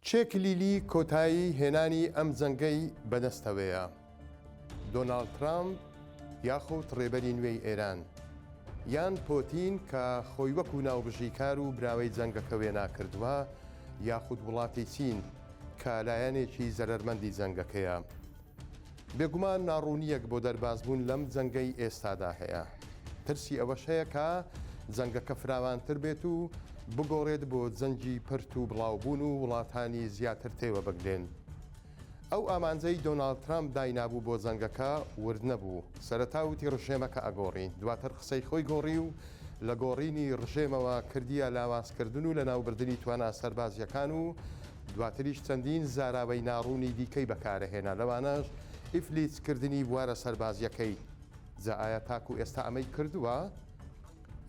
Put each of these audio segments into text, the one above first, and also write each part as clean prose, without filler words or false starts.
کێ کلیلی کۆتایی هێنانی ئەم جەنگەی بەدەستەوەیە؟ دۆناڵد ترامپ یاخود ڕێبەری نوێی ئێران؟ یان پۆتین کە خۆی وەکو ناوبژیکار و براوەی جەنگەکە وێنا کردووە، یاخود وڵاتی چین کە لایەنێکی زەرەرمەندی جەنگەکەیە؟ بێگومان ناڕوونییەک بۆ دەربازبوون لەم جەنگەی ئێستادا هەیە. ترسی ئەوەش هەیە کە جەنگەکە فراوانتر بێت و بگۆڕێت بۆ جەنگی پرت و بڵاوبوون و وڵاتانی زیاتر تێوەبگلێن. ئەو ئامانجەی دۆناڵد ترامپ داینابوو بۆ جەنگەکە ورد نەبوو. سەرەتا وتی ڕژێمەکە ئەگۆڕین، دواتر قسەی خۆی گۆڕی و لە گۆڕینی ڕژێمەوە کردیە لاوازکردن و لەناوبردنی توانا سەربازییەکان و دواتریش چەندین زاراوەی ناڕوونی دیکەی بەکارهێنا لەوانەش ئیفلیج کردنی بوارە سەربازییەکەی. جا ئایا تاکو ئێستا ئەمەی کردووە؟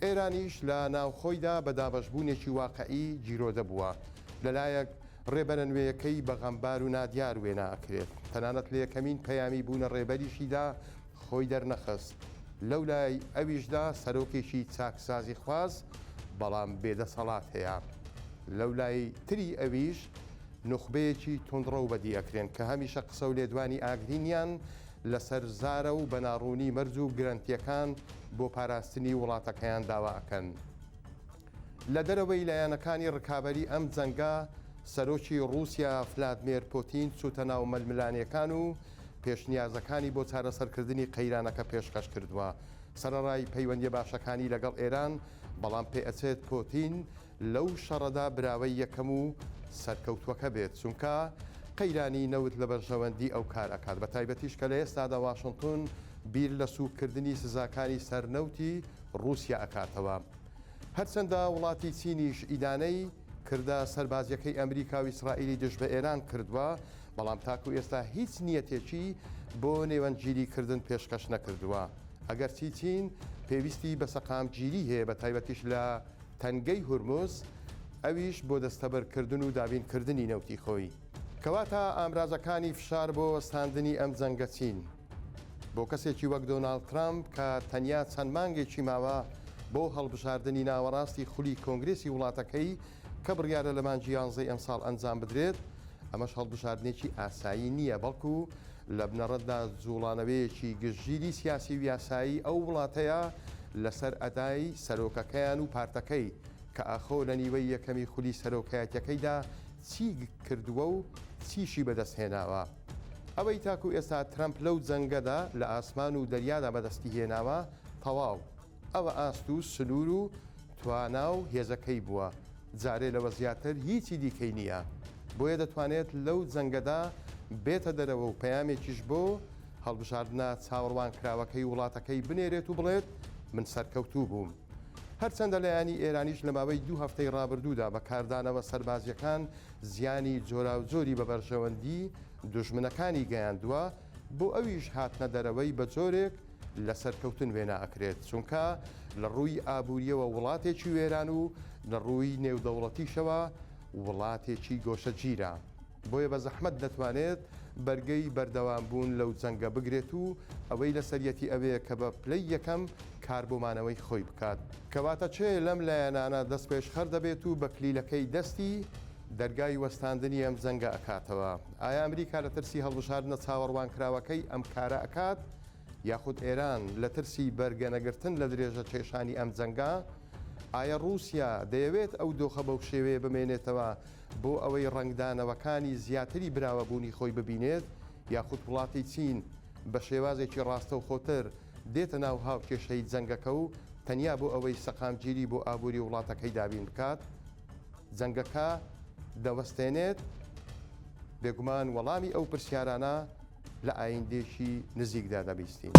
ئێرانیش لە ناوخۆیدا بە دابەشبوونێکی واقعی گیرۆدە بووە. لە لایەک ڕێبەرە نوێیەکەی بە غەمبار و نادیار وێنا ئەکرێت، تەنانەت لە یەکەمین پەیامی بوونە ڕێبەریشیدا خۆی دەرنەخست. لەو لای ئەویشدا سەرۆکێکی چاکسازیخواز بەڵام بێ دەسەڵات هەیە. لەو لای تری ئەویش نوخبەیەکی توندڕەو بەدی ئەکرێن کە هەمیشە قسە و لێدوانی ئاگرینیان لەسەر زارە و بە ناڕوونی مەرج و گرەنتیەکان بۆ پاراستنی وڵاتەکەیان داوا ئەکەن. لە دەرەوەی لایەنەکانی ڕکابەری ئەم جەنگە، سەرۆکی ڕووسیا فلادمێر پۆتین چووتە ناو ململانێکان و پێشنیازەکانی بۆ چارەسەرکردنی قەیرانەکە پێشکەش کردووە. سەرەڕای پەیوەندیە باشەکانی لەگەڵ ئێران، بەڵام پێئەچێت پۆتین لەو شەڕەدا براوەی یەکەم و سەرکەوتووەکە بێت، چونکە قەیرانی نەوت لە بەرژەوەندی ئەو کار ئەکات، بەتایبەتیش کە لە ئێستادا واشنتن بیر لە سووککردنی سزاکانی سەر نەوتی ڕووسیا ئەکاتەوە. هەرچەندە وڵاتی چینیش ئیدانەی کردە سەربازیەکەی ئەمریکا و ئیسرائیلی دژ بە ئێران کردووە، بەڵام تاکو ئێستا هیچ نیەتێکی بۆ نێوەندگیری کردن پێشکەش نەکردووە. ئەگەرچی چین پێویستی بە سەقامگیری هەیە بە تایبەتیش لە تەنگەی هورمز، ئەویش بۆ دەستەبەرکردن و دابینکردنی نەوتی خۆی. کەواتە ئامرازەکانی فشار بۆ وەستاندنی ئەم جەنگە چین؟ بۆ کەسێکی وەک دۆناڵد ترەمپ کە تەنیا چەند مانگێکی ماوە بۆ هەڵبژاردنی ناوەڕاستی خولی کۆنگرێسی وڵاتەکەی کە بڕیارە لە مانگی یانزەی ئەمساڵ ئەنجام بدرێت، ئەمەش هەڵبژاردنێکی ئاسایی نییە، بەڵکو لە بنەڕەتدا جوڵانەوەیەکی گشتگیری سیاسی و یاسایی ئەو وڵاتەیە لەسەر ئەدای سەرۆکەکەیان و پارتەکەی کە ئاخۆ لە نیوەی یەکەمی خولی سەرۆکایەتیەکەیدا چی کردووە و چیشی بەدەستهێناوە. ئەوەی تاکو ئێستا ترەمپ لەو جەنگەدا لە ئاسمان و دەریادا بەدەستی هێناوە تەواو ئەوە ئاست و سنوور و توانا و هێزەکەی بووە جارێ لەوە زیاتر هیچی دیکەی نییە بۆیە دەتوانێت لەو جەنگەدا بێتە دەرەوە و پەیامێکیش بۆ هەڵبژاردنە چاوەڕوانکراوەکەی وڵاتەکەی بنێرێت و بڵێت من سەرکەوتوو بووم. هەرچەندە لایەنی ئێرانیش لە ماوەی دوو هەفتەی ڕابردوودا بە کاردانەوە سەربازییەکان زیانی جۆراوجۆری بە بەرژەوەندی دوژمنەکانی گەیاندووە، بۆ ئەویش هاتنە دەرەوەی بە جۆرێک لە سەرکەوتن وێنا ئەکرێت، چونکە لە ڕووی ئابوورییەوە وڵاتێکی وێران و لە ڕووی نێودەوڵەتیشەوە وڵاتێکی گۆشەگیرە. بۆیە بە زەحمەت دەتوانێت بەرگەی بەردەوامبوون لەو جەنگە بگرێت و ئەوەی لەسەریەتی ئەوەیە کە بە پلەی یەکەم کار بۆ مانەوەی خۆی بکات. کەواتە کێ لەم لایەنانە دەستپێشخەر دەبێت و بە کلیلەکەی دەستی دەرگای وەستاندنی ئەم جەنگە ئەکاتەوە؟ ئایا ئەمریکا لە ترسی هەڵبژاردنە چاوەڕوانکراوەکەی ئەم کارە ئەکات؟ یاخود ئێران لە ترسی بەرگەنەگرتن لە درێژە کێشانی ئەم جەنگە؟ ئایا ڕووسیا دەیەوێت ئەو دۆخە بەو شێوەیە بمێنێتەوە بۆ ئەوەی ڕەنگدانەوەکانی زیاتری براوەبوونی خۆی ببینێت، یاخود وڵاتی چین بە شێوازێکی ڕاستەوخۆتر دێتە ناو هاوکێشەی جەنگەکە و تەنیا بۆ ئەوەی سەقامگیری بۆ ئابووری وڵاتەکەی دابین بکات جەنگەکە دەوەستێنێت؟ بێگومان وەڵامی ئەو پرسیارانە لە ئایندەیەکی نزیکدا دەبیستین.